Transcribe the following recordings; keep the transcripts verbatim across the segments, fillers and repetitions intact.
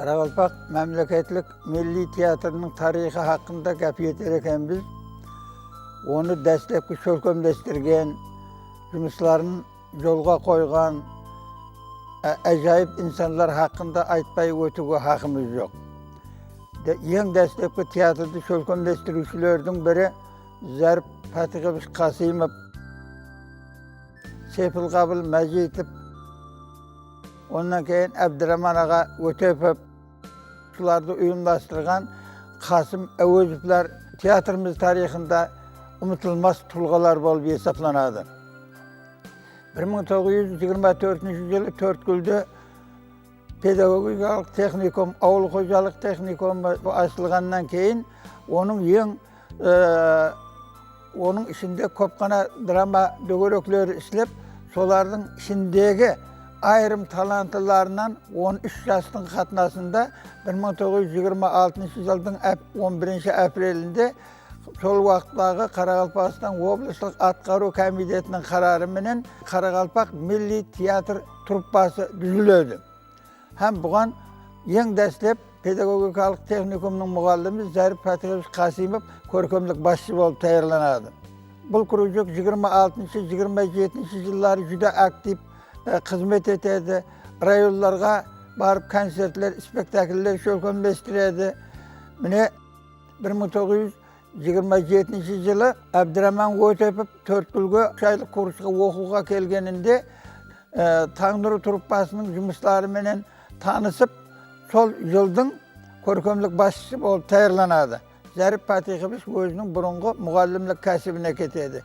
Qaraqalpaq mámleketlik milliy teatriniń tariyxı haqqında gáp eter ekenbiz, onı dáslepki shólkemlestirgen, jumısların jolǵa qoyǵan, á-, ájayıp insanlar haqqında aytpay ótiwge haqımız joq. De-, eń dáslepki teatrdı shólkemlestiriwshilerdin biri Zárip Pátixevich Qasımov, Seyfulqabıl Májitov, onnan keyin Ábdiraman aǵa Ótepov, shulardı uyımlastırǵan Qasım Áwezovlar teatrımız tariyxında umıtılmas tulǵalar bolıp esaplanadı. Bir mıń toǵız júz jigirma tórtinshi jılı Tórtkúlde pedagogikalıq texnikum, awıl xojalıq texnikumı ashılǵannan keyin onıń eń, e, onıń ishinde kóp ǵana drama dógerekleri islep, solardıń ishindegi ayırım talantlılarınan on úsh jastıń qatnasında bir mıń toǵız júz jigirma altınshı jıldıń áp-, on birinshi aprelinde sol waqıttaǵı Qaraqalpaqstan oblastlıq atqarıw komitetiniń qararı menen Qaraqalpaq milliy teatr truppası dúziledi. Hám buǵan eń dáslep pedagogikalıq texnikumnıń muǵallimi Zárip Pátixevich Qasımov kórkemlik basshı bolıp tayarlanadı. Bul krujok jigirma altınshı, jigirma jetinshi jılları júdá aktiv, e, xızmet etedi. Rayonlarǵa barıp koncertler, spektakller shólkemlestiredi. Mine, bir mıń toǵız júz jigirma jetinshi jılı Ábdiraman Ótepov Tórtkúlge úsh aylıq kursqa oqıwǵa kelgeninde, e, Tań nurı truppasınıń jumısları menen tanısıp, sol jıldıń kórkemlik basshısı bolıp tayarlanadı. Zárip Pátixevich óziniń burınǵı muǵallimlik kásibine ketedi.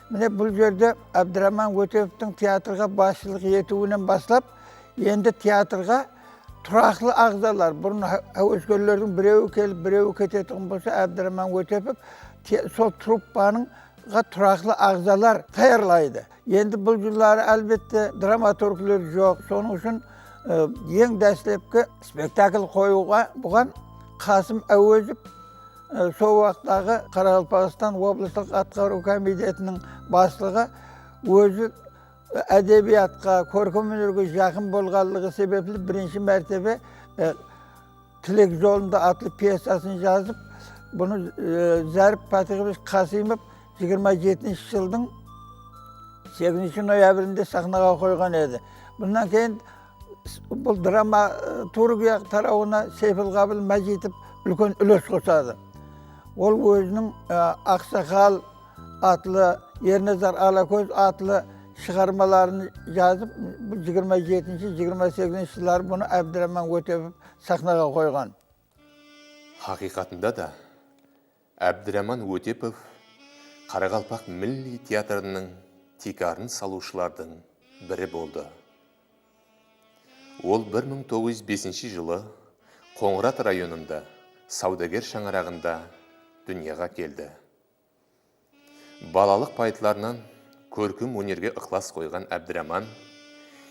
Mine, bul jerde Ábdiraman Ótepovtıń teatrǵa basshılıq etiwinen baslap, endi teatrǵa turaqlı aǵzalar, burın há-, háweskerlerdiń birewi kelip, birewi ketetuǵın bolsa, Ábdiraman Ótepov te-, sol truppanıń ǵa turaqlı aǵzalar tayarlaydı. Endi bul jılları, álbette, dramaturgler joq. Sonıń ushın, e, eń dáslepki spektakl qoyıwǵa buǵan Qasım Áwezov, e, sol waqıttaǵı Qaraqalpaqstan oblastlıq atqarıw komitetiniń baslıǵı ózi, e, ádebiyatqa, kórkem ónerge jaqın bolǵanlıǵı sebepli birinshi mártebe, e, Tilek jolında atlı pyesasın jazıp, bunı, e, Zárip Pátixevich Qasımov jigirma jetinshi jıldıń segizinshi noyabrinde saxnaǵa qoyǵan edi. Bunnan keyin s-, bul dramaturgiya tarawına Seyfulqabıl Májitov úlken úles qosadı. Ol óziniń, e, Aqsaqal atlı, Ernazar Alakóz atlı shıǵarmaların jazıp, bul jigirma jetinshi, jigirma segizinshi jılları bunı Ábdiraman Ótepov saxnaǵa qoyǵan. Haqıyqatında da, Ábdiraman Ótepov Qaraqalpaq milliy teatrınıń tiykarın salıwshılardıń biri boldı. Ol bir mıń toǵız júz besinshi jılı Qońırat rayonında sawdager shańaraǵında dúnyaǵa keldi. Balalıq payıtlarınan kórkem ónerge ıqlas qoyǵan Ábdiraman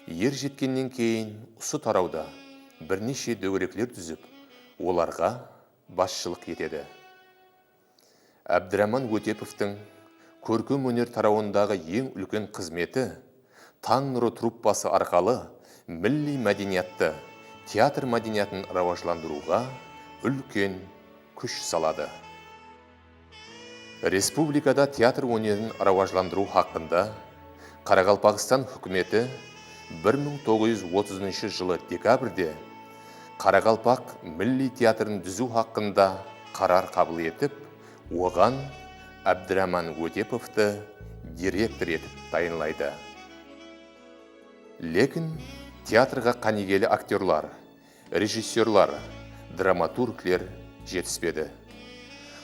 er jetkennen keyin usı tarawda bir neshe dógerekler dúzip, olarǵa basshılıq etedi. Ábdiraman Ótepovtıń kórkem óner tarawındaǵı eń úlken xızmeti Tań nurı truppası arqalı milliy mádeniyattı, teatr mádeniyatın rawajlandırıwǵa úlken kúsh saladı. Respublikada teatr ónerin rawajlandırıw haqqında Qaraqalpaqstan húkimeti bir mıń toǵız júz otızınshı jılı dekabrde Qaraqalpaq milliy teatrın dúziw haqqında qarar qabıl etip, oǵan Ábdiraman Ótepovtı direktor etip tayınlaydı. Lekin teatrǵa qánigeli aktyorlar, rejissyorlar, dramaturgler jetispedi.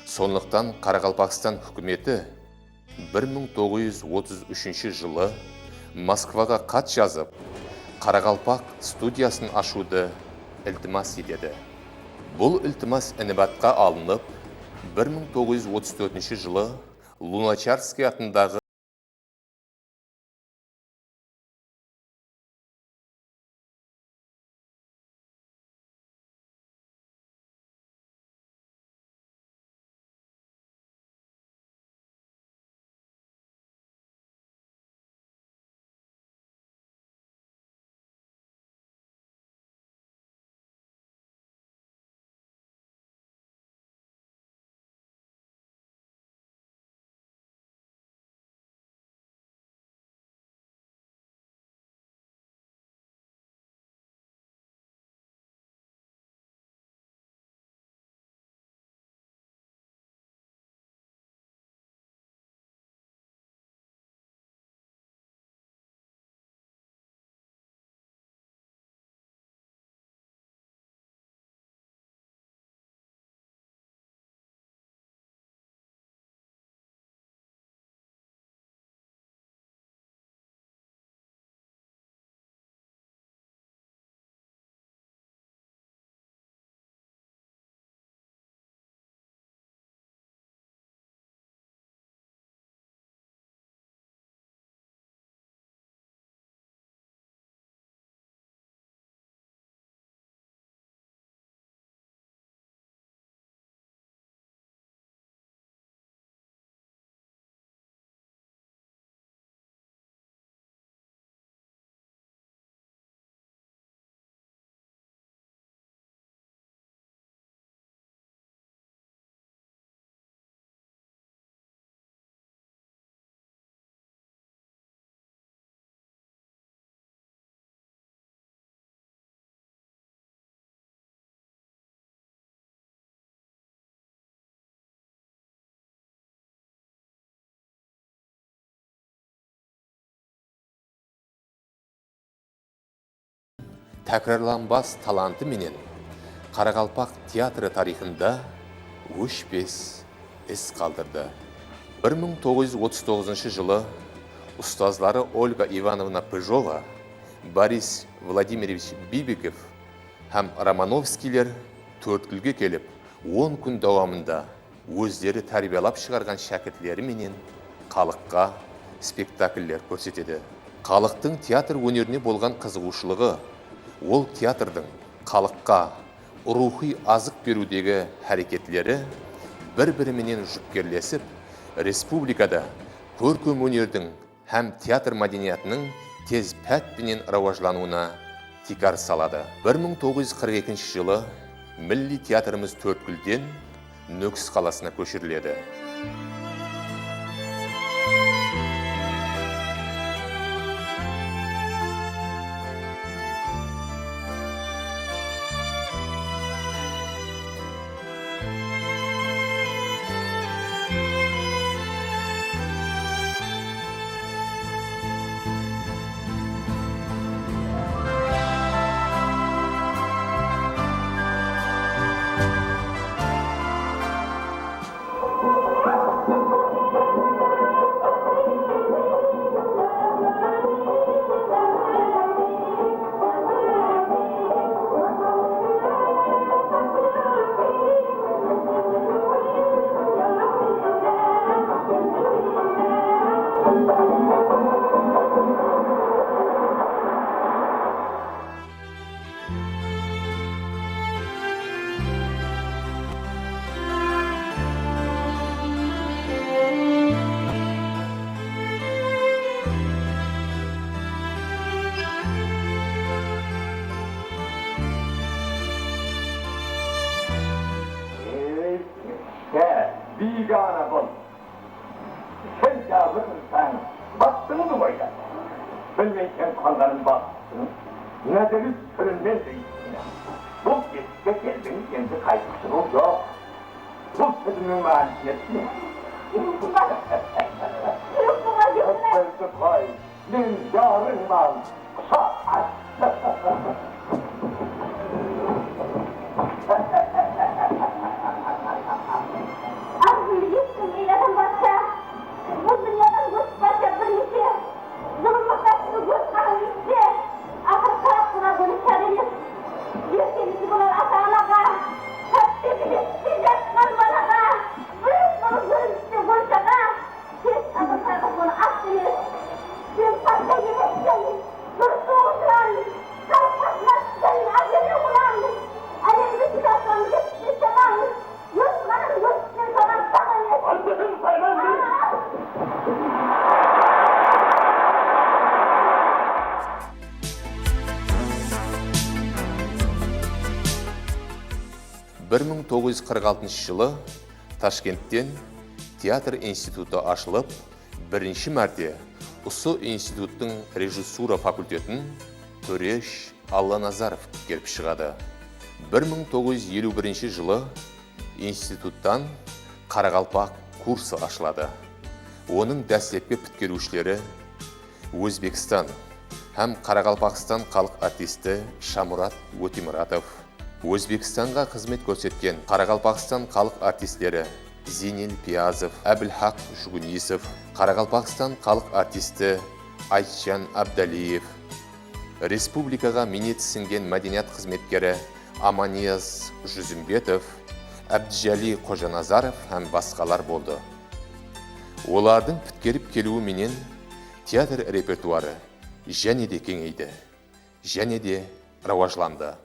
Sonlıqtan Qaraqalpaqstan húkimeti bir mıń toǵız júz otız úshinshi jılı Moskvaǵa xat jazıp, Qaraqalpaq studiyasın ashıwdı iltimas etedi. Bul iltimas inibatqa alınıp, bir mıń toǵız júz otız tórtinshi jılı Lunaçarskiy atındaǵı tákirarlanbas talantı menen qaraqalpaq teatrı tariyxında óshpes iz qaldırdı. Bir mıń toǵız júz otız toǵızınshı jılı ustazları Olga Ivanovna Pıjova, Boris Vladimirovich Bibikov hám Romanovskiyler Tórtkúlge kelip, on kún dawamında ózleri tárbiyalap shıǵarǵan shákirtleri menen xalıqqa spektakller kórsetedi. Xalıqtıń teatr ónerine bolǵan qızıǵıwshılıǵı, ol teatrdıń xalıqqa ruwxıy azıq beriwdegi háreketleri bir-biri menen júpkerlesip, respublikada kórkem ónerdiń hám teatr mádeniyatınıń tez pát penen rawajlanıwına tiykar saladı. Bir mıń toǵız júz qırq ekinshi jılı Milliy teatrımız Tórtkúlden Nókis qalasına kóshiriledi. Ey, kishkene, biygana bol. Sen jarlıq insan, baxtıńdı oyla. Bilmeysen, quwanǵanım baxıtsızsın. Nádiris túrinnen deysiń. Bul esikke keldiń, endi qaytıp shıǵıw joq. Bul sózimniń mánisin ettiń. Sózdi qoy, men jarıńman. Qushaq ash. Arzımdı ettim, ey adam barsha, bul dúnyadan ótip barsha bir neshe. Zulımlıqqa siziń óz qanıń ichse, aqırı qarap turar bunı shar emes. Erteń kúni bolar ata-anaǵa, hátteki esitpey jatqan balaǵa, bir ıs bolıp ólimlikte onshaǵa, hesh qashan qarǵıp onı at emes. Sen patsha emesseń, bir soǵısıran, xalıq basına túsken ájeli ulan, álemdi jıyrasań, jetpey shabań. Bir mıń toǵız júz qırq altınshı jılı Tashkentten teatr institutı ashılıp, birinshi márte usı instituttıń rejissura fakultetin Tóresh Allanazarov pitkerip shıǵadı. Bir mıń toǵız júz eliw birinshi jılı instituttan qaraqalpaq kursı ashıladı. Onıń dáslepki pitkeriwshileri Ózbekstan hám Qaraqalpaqstan xalıq artisti Shamurat Ótemuratov, Ózbekstanǵa xızmet kórsetken Qaraqalpaqstan xalıq artistleri Zeynel Piyazov, Ábilhaq Jugunisov, Qaraqalpaqstan xalıq artisti Aytjan Abdaliyev, respublikaǵa miynet sińgen mádeniyat xızmetkeri Amaniyaz Júzimbetov, Ábdijaliy Xojanazarov hám basqalar boldı. Olardıń pitkerip keliwi menen teatr repertuarı jáne de keńeydi, jáne de rawajlandı.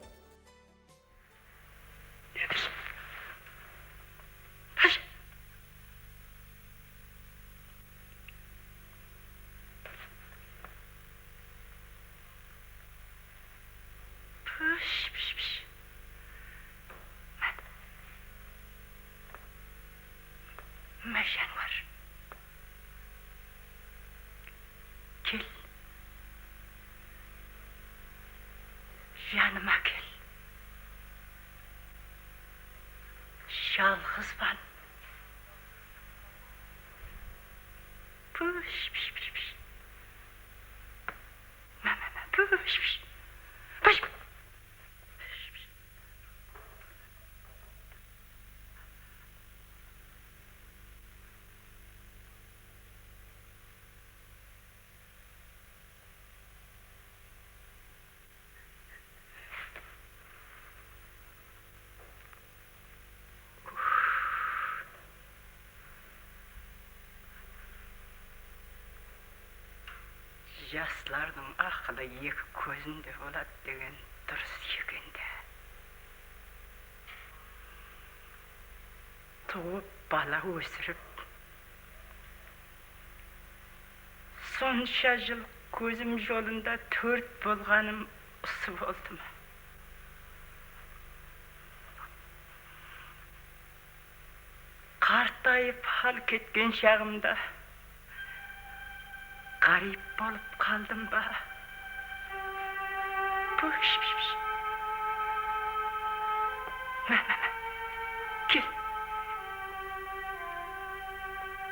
Pısh, pısh, pısh. Má, má, janıwar. Kel. Janıma kel. Jalǵızban. Pısh, pısh, pısh, pısh. Má, má, má, pısh, pısh. Pısh. Jaslardıń aqılı eki kózinde boladı degen durıs eken de. Tuwıp bala ósirip, sonsha jıl kózim jolında tórt bolǵanım usı boldı ma? Qartayıp hal ketken shaǵımda ǵáriyip bolıp qaldım ba? Púsh, púsh, púsh. Má, má, má. Kel.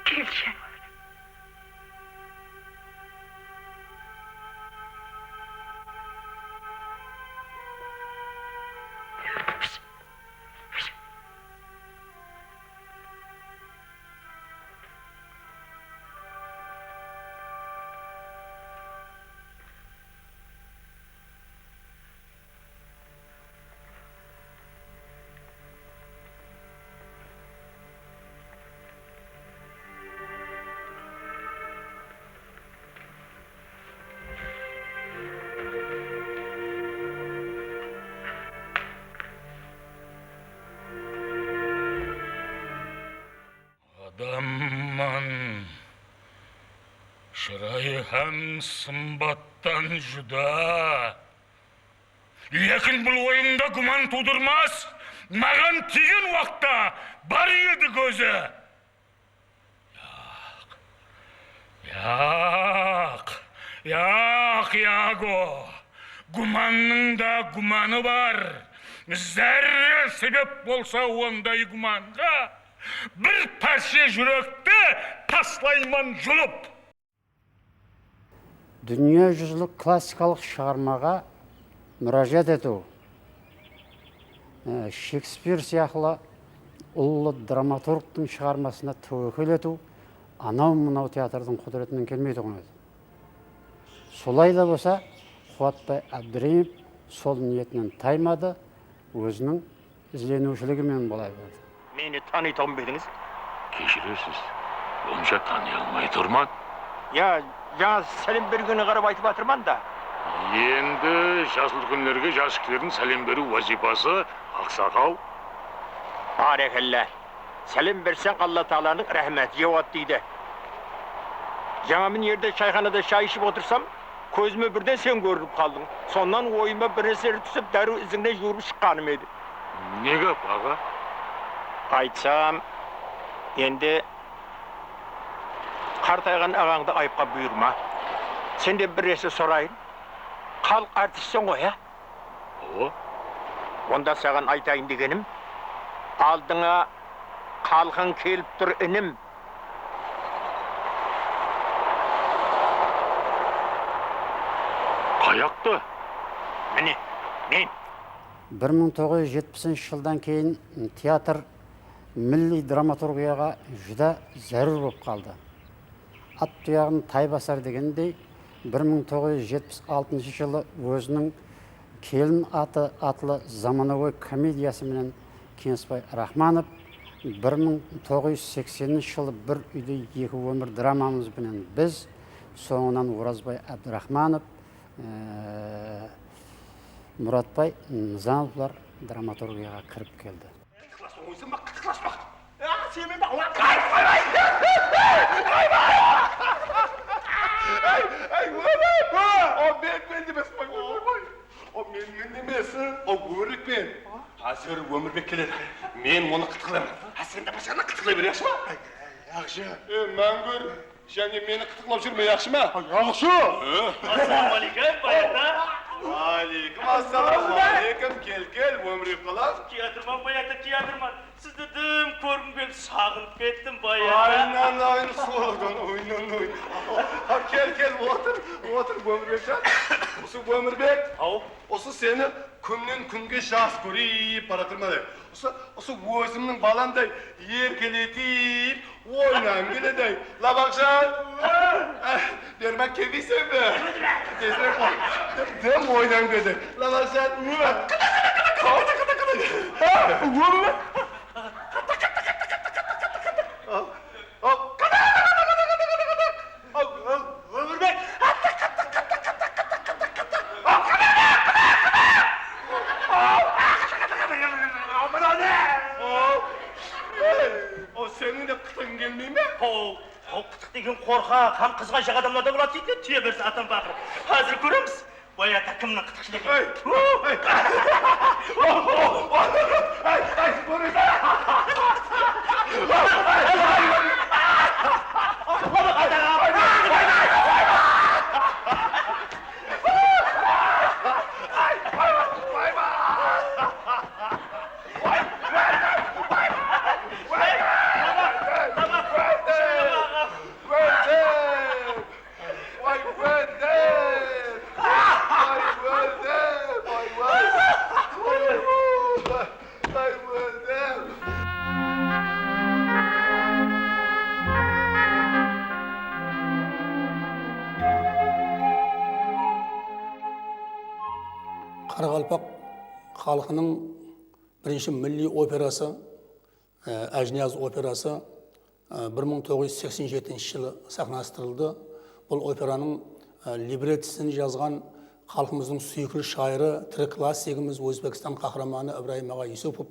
Kel, janıwar. Adamman, shırayı hám sımbattan júdá. Lekin bul oyıńda gúman tuwdırmas, maǵan tiygen waqıtta bar edi kózi. Yaq, yaq, yaq, Yago. Gúmannıń da gúmanı bar. Zárre sebep bolsa onday gúmanǵa, bir párshe júrekti taslayman julıp. Dúnya júzilik klassikalıq shıǵarmaǵa múrájat etiw, e, Shekspir sıyaqlı ullı dramaturgtıń shıǵarmasına táwekel etiw anaw-mınaw teatrdıń qúdiretinen kelmeytuǵın edi. Solay da bolsa, Quwatbay Ábdireyim sol niyetinen taymadı, óziniń izleniwshiligi menen bola berdi. Meni tanıytuǵın ba edińiz? Keshirersiz, onsha tanıy almay turman. Ya, jańa sálem bergenińe qarap aytıp atırman da. Endi jas úlkenlerge jas kishilerdiń sálem beriw wazıypası, aqsaqal. Bárekella. Sálem berseń, Allataalanıń ráhmeti jawadı deydi. Jańa mına jerde shayxanada shay iship otırsam, kózime birden sen kórinip qaldıń. Sonnan oyıma bir nárseler túsip, dárriw izińnen juwırıp shıqqanım edi. Ne gáp, aǵa? Aytsam, endi qartayǵan aǵańdı ayıpqa buyırma. Senden bir nárse sorayın. Xalıq artistseń ǵoy, á? Awa. Onda saǵan aytayın degenim, aldıńa xalqıń kelip tur, inim. Qayaqta? Mine, men. Bir mıń toǵız júz jetpisinshi jıldan keyin teatr milliy dramaturgiyaǵa júdá zárúr bolıp qaldı. At tuyaǵın tay basar degendey, bir mıń toǵız júz jetpis altınshı jılı óziniń Kelin atı atlı zamanagóy komediyası menen Keńesbay Raxmanov, bir mıń toǵız júz sekseninshi jılı Bir úyde eki ómir dramamız benen biz, sońınan Orazbay Ábdiraxmanov, e, Muratbay Nizamovlar dramaturgiyaǵa kirip keldi. Qıtıqlaspa, oyınsınba, qıtıqlaspa. A, sen mende awa. Ay, ay, ay. Ay, ay, oy, oy. O, men, men emes, oy, oy, oy. O, men, men emes. O, Ómirbek pen. Házir Ómirbek keledi. Men onı qıtıqlayman. Ha, sen de basqanı qıtıqlay ber, yaqshı ma? Ay, ay, yaqshı. E, Máńgúr. Jáne meni qıtıqlap júrme, yaqshı ma? Yaqshı. Assalawma áleykum, Bayat aǵa. Wa áleykum assalam, wa áleykum. Kel, kel, Ómirbek balam. Kiyatırman, Bayat aǵa, kiyatırman. Sizdi dım kórgim kelip, saǵınıp kettim, Bayat aǵa. Aynanayın, sodan oynanayın. Ha, kel, kel, otır, otır, Ómirbekjan. Usı Ómirbek. Aw. Usı seni kúnnen kúnge jas kórip baratırman. Usı, usı ózimniń balamday erkeletip oynaǵım keledi. Labaqjan! Berman kelmeysen be? Tezirek bol. Dım oynaǵım keledi. Labaqjan! Ómirbek! Ómirbek! Qorqaq hám qızǵanshaq adamlarda boladı deydi, túye berse atan paqır. Házir kóremiz. Boyata kimniń qıtıqshılı eken? Ey! Ey! Ey! Ey! Ey! Vay, óldim! Vay, óldim! Vay, vay! Vay, óldim! Qaraqalpaq xalqınıń birinshi milliy operası, e, Ájiniyaz operası, e, bir mıń toǵız júz seksen jetinshi jılı saxnalastırıldı. Bul operanıń, e, librettistin jazǵan xalqımızdıń súyikli shayırı, tiri klassigimiz, Ózbekstan qahramanı Ibrayım aǵa Yusupov.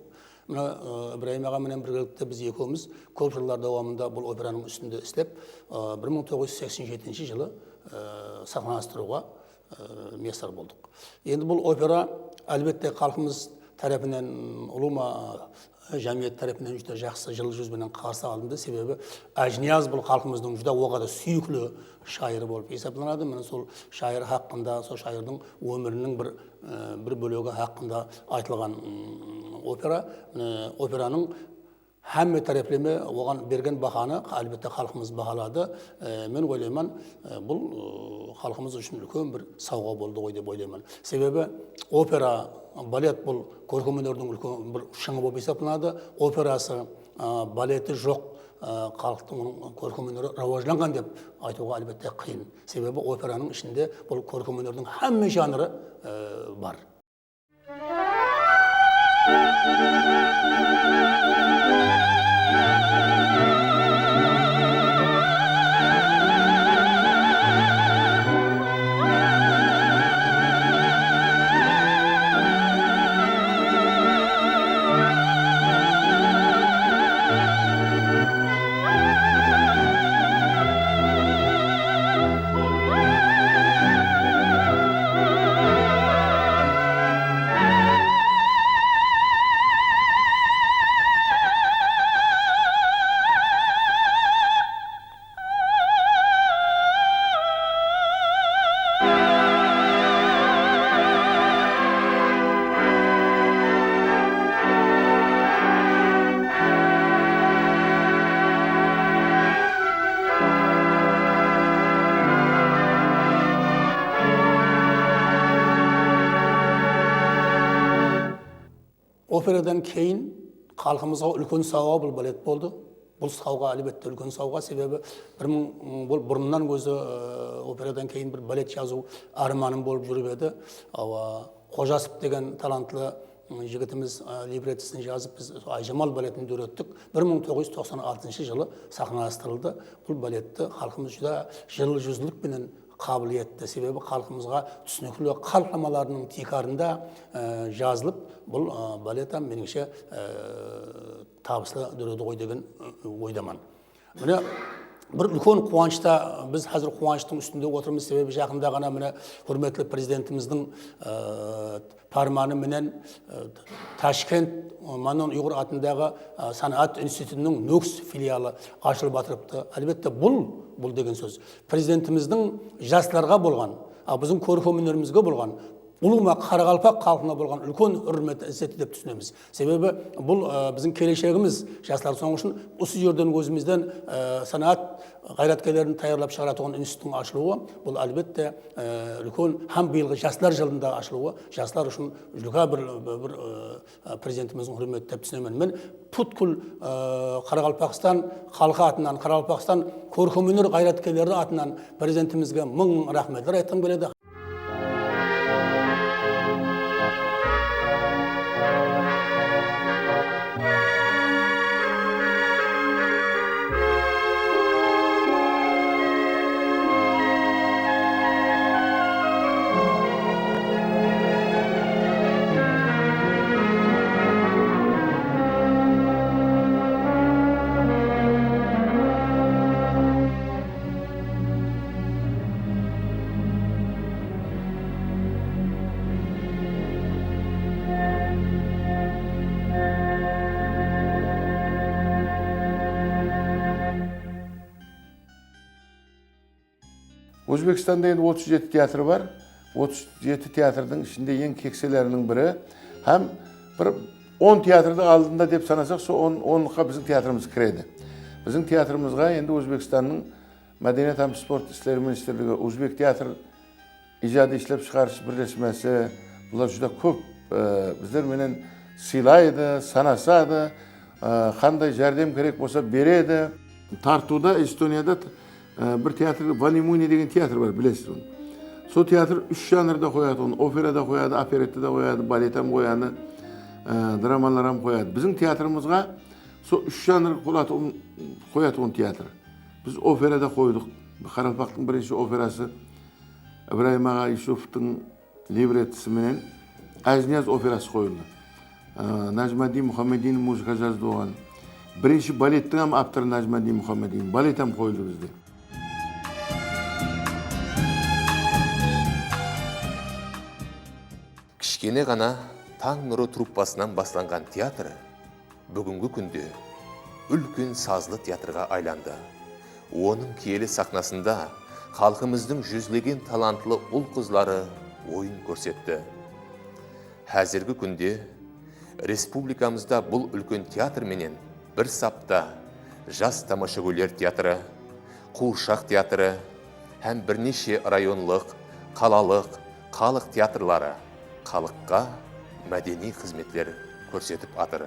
Mına, e, Ibrayım aǵa menen birgelikte biz ekewimiz kóp jıllar dawamında bul operanıń ústinde islep, e, bir mıń toǵız júz seksen jetinshi jılı, e, saxnalastırıwǵa, e, miyasar boldıq. Endi bul opera, álbette, xalqımız tárepinen, ulıwma, e, jámiyet tárepinen júdá jaqsı jıllı júz benen qarsı alındı. Sebebi Ájiniyaz bul xalqımızdıń júdá oǵada súyikli shayırı bolıp esaplanadı. Mine, sol shayır haqqında, sol shayırdıń ómiriniń bir, e, bir bólegi haqqında aytılǵan, mm, opera. Mine, operanıń hámme tárepleme oǵan bergen bahanı, álbette, xalqımız bahaladı. E, men oylayman, e, bul, e, xalqımız ushın úlken bir sawǵa boldı ǵoy dep oylayman. Sebebi opera, balet bul kórkem ónerdiń úlken bir shıńı bolıp esaplanadı. Operası, e, baleti joq, e, xalıqtıń onıń kórkem óneri rawajlanǵan dep aytıwǵa, álbette, qıyın. Sebebi operanıń ishinde bul kórkem ónerdiń hámme janrı, e, bar. Operadan keyin xalqımızǵa úlken sawǵa bul balet boldı. Bul sawǵa, álbette, úlken sawǵa, sebebi bir mıń, bul burınnan ózi, e, operadan keyin bir balet jazıw ármanım bolıp júrip edi. Awa, Qojasov degen talantlı, ım, jigitimiz, e, librettistin jazıp, biz Ayjamal baletin dórettik. Bir mıń toǵız júz toqsan altınshı jılı saxnalastırıldı. Bul baletti xalqımız júdá jıllı júzlilik penen qabıl etti. Sebebi xalqımızǵa túsinikli xalıq namalarınıń tiykarında, e, jazılıp, bul, e, balet hám, menińshe, e, tabıslı dóredi ǵoy degen, e, oydaman. Mine, bir úlken quwanıshta, biz házir quwanıshtıń ústinde otırmız, sebebi jaqında ǵana, mine, húrmetli Prezidentimizdiń, e, pármanı menen, e, Tashkent, e, Manon Uyǵır atındaǵı, e, sanaat institutınıń Nókis filialı ashılıp atırıptı. Álbette, bul, bul degen sóz Prezidentimizdiń jaslarǵa bolǵan, a, biziń kórkem ónerimizge bolǵan, ulıwma qaraqalpaq xalqına bolǵan úlken húrmet, izzeti dep túsinemiz. Sebebi bul, e, biziń keleshegimiz, jaslar. Sonıń ushın usı jerden ózimizden, e, sanaat ǵayratkerlerin tayarlap shıǵaratuǵın instituttıń ashılıwı, bul, álbette, e, úlken, hám bıyılǵı jaslar jılında ashılıwı jaslar ushın úlken bir, bir, e, Prezidentimizdiń húrmeti dep túsinemen. Men pútkil, e, Qaraqalpaqstan xalqı atınan, Qaraqalpaqstan kórkem óner ǵayratkerleri atınan Prezidentimizge mıń-mıń raxmetler aytqım keledi. Ózbekstanda endi otız jeti teatr bar. Otız jeti teatrdıń ishinde eń kekseleriniń biri hám bir on teatrdıń aldında dep sanasaq, sol on, onlıqqa biziń teatrımız kiredi. Biziń teatrımızǵa endi Ózbekstannıń Mádeniyat hám sport isleri ministrligi, Ózbek teatr ijadiy islep shıǵarısh birlesmesi, bular júdá kóp, e, bizler menen sıylaydı, sanasadı, e, qanday járdem kerek bolsa beredi. Tartıwda Estoniyada, e, bir teatr, Vanimuni degen teatr bar, bilesiz onı. Sol teatr úsh janrda qoyatuǵın, opera da qoyadı, operetta da qoyadı, balet hám qoyadı, e, dramalar hám qoyadı. Biziń teatrımızǵa sol úsh janr qoyatuǵın, qoyatuǵın teatr. Biz operada qoydıq. Qaraqalpaqtıń birinshi operası Ibrayım aǵa Yusuftıń librettosı menen Ájiniyaz operası qoyıldı. Aa, Najmaddin Muhammedin muzıka jazdı oǵan. Birinshi balettiń hám avtorı Najmaddin Muhammedin. Balet hám qoyıldı bizde. Kishkene ǵana Tań nurı truppasınan baslanǵan teatr búgingi kúnde úlken sazlı teatrǵa aylandı. Onıń kiyeli saxnasında xalqımızdıń júzlegen talantlı ul-qızları oyın kórsetti. Házirgi kúnde respublikamızda bul úlken teatr menen bir sapta Jas tamashagóyler teatrı, Quwırshaq teatrı hám bir neshe rayonlıq, qalalıq, xalıq teatrları xalıqqa mádeniy xızmetler kórsetip atır.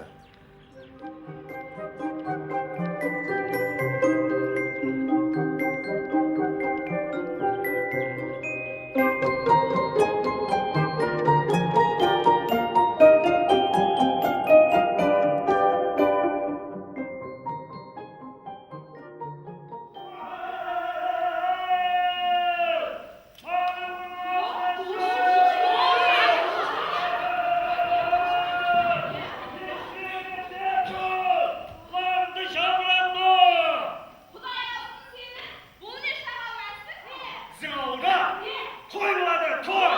Biziń awılda toy boladı, toy!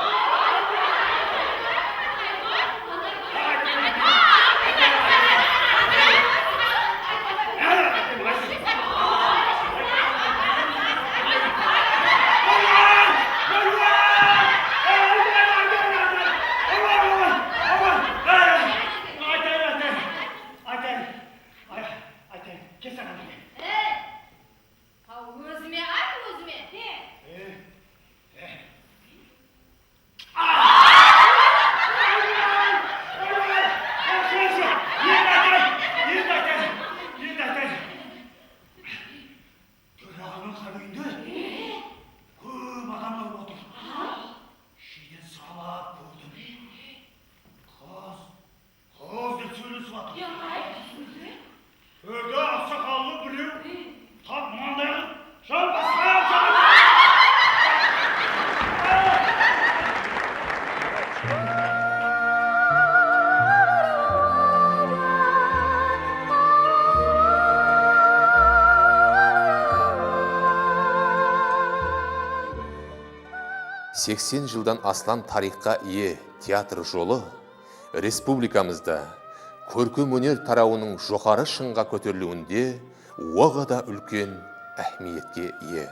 Ey! Haw, ózime ayt, ózime! Endi aytayın, endi aytayın, endi aytayın. Tóre aǵanıń qámeyinde kóp adamlar otır. Ishinen sıralap kórdim. Qız, qız dep sóylesip atır. Tórdegi aqsaqallı birew tap mınanday qılıp jan basqan. Seksen jıldan aslam tariyxqa iye teatr jolı respublikamızda kórkem óner tarawınıń joqarı shıńǵa kóteriliwinde oǵada úlken áhmiyetke iye.